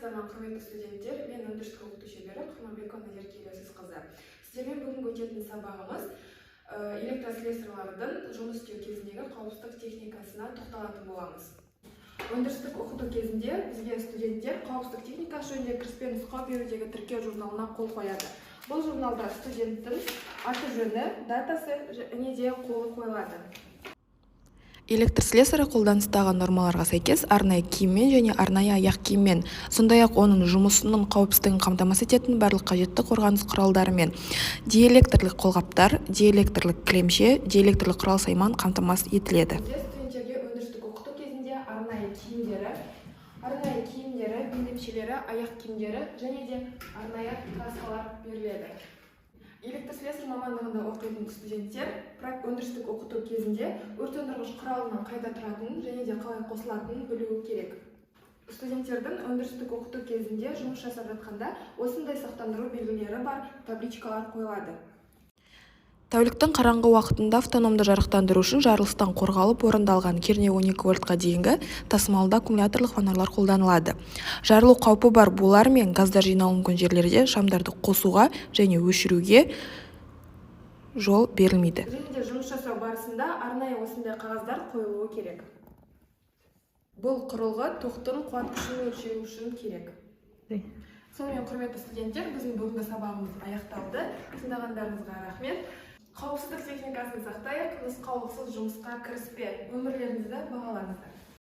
Саламатсыздар ма, құрметті студенттер! Мен өндірістік оқыту шебері Құрманбекова Назерке Елеусізқызы. Сіздермен бүгінгі өтетін сабағымыз электрослесарьлардың жұмыс істеу кезіндегі қауіпсіздік техникасына тоқталатын боламыз. Өндірістік оқыту кезінде бізге студенттер қауіпсіздік техникасы жөнінде кіріспе нұсқау берудегі тіркеу журналына қол қояды. Бұл журналда студенттің аты жөні, датасы және де қолы қойылады. Электр слесарі қолданыстағы нормаларға сәйкес арнайы киіммен және арнайы аяқ киіммен, сондай-ақ оның жұмысының қауіпсіздігін қамтамасыз ететін барлық қажетті қорғаныс құралдарымен: диэлектрлік қолғаптар, диэлектрлік кілемше, диэлектрлік құрал-сайман қамтамасыз етіледі. Бізде студенттерге өндірістік оқыту кезінде арнайы киімдері, белдемшелері, аяқ киімдері және де арнайы каскалар беріледі. Электрослесарь мамандығында оқитын студенттер өндірістік оқыту кезінде өрт сөндіргіш құралының қайда тұратынын және де қалай қосылатынын білуі керек. Студенттердің өндірістік оқыту кезінде жұмыс жасап жатқанда осындай сақтандыру белгілері бар табличкалар қойылады. Тәуліктің қараңғы уақытында автономды жарықтандыру үшін жарылыстан қорғалып орындалған, кернеуі 12 вольтқа дейінгі тасымалды аккумуляторлық фонарлар қолданылады. Жарылу қаупі бар булар мен газдар жиналуы мүмкін жерлерде шамдарды қосуға және өшіруге жол берілмейді. Және де жұмыс жасау барысында арнайы осындай қағаздар қойылуы керек. Бұл құрылғы тоқтың қуат күшін өлшеу үшін керек. Сонымен, құрметті студенттер, біздің бүгінгі сабағымыз аяқталды. Тыңдағандарыңызға рахмет. Қауіпсіздік техникасын сақтайық, нұсқаулықсыз жұмысқа кіріспе, өмірлеріңізді бағалаңыздар.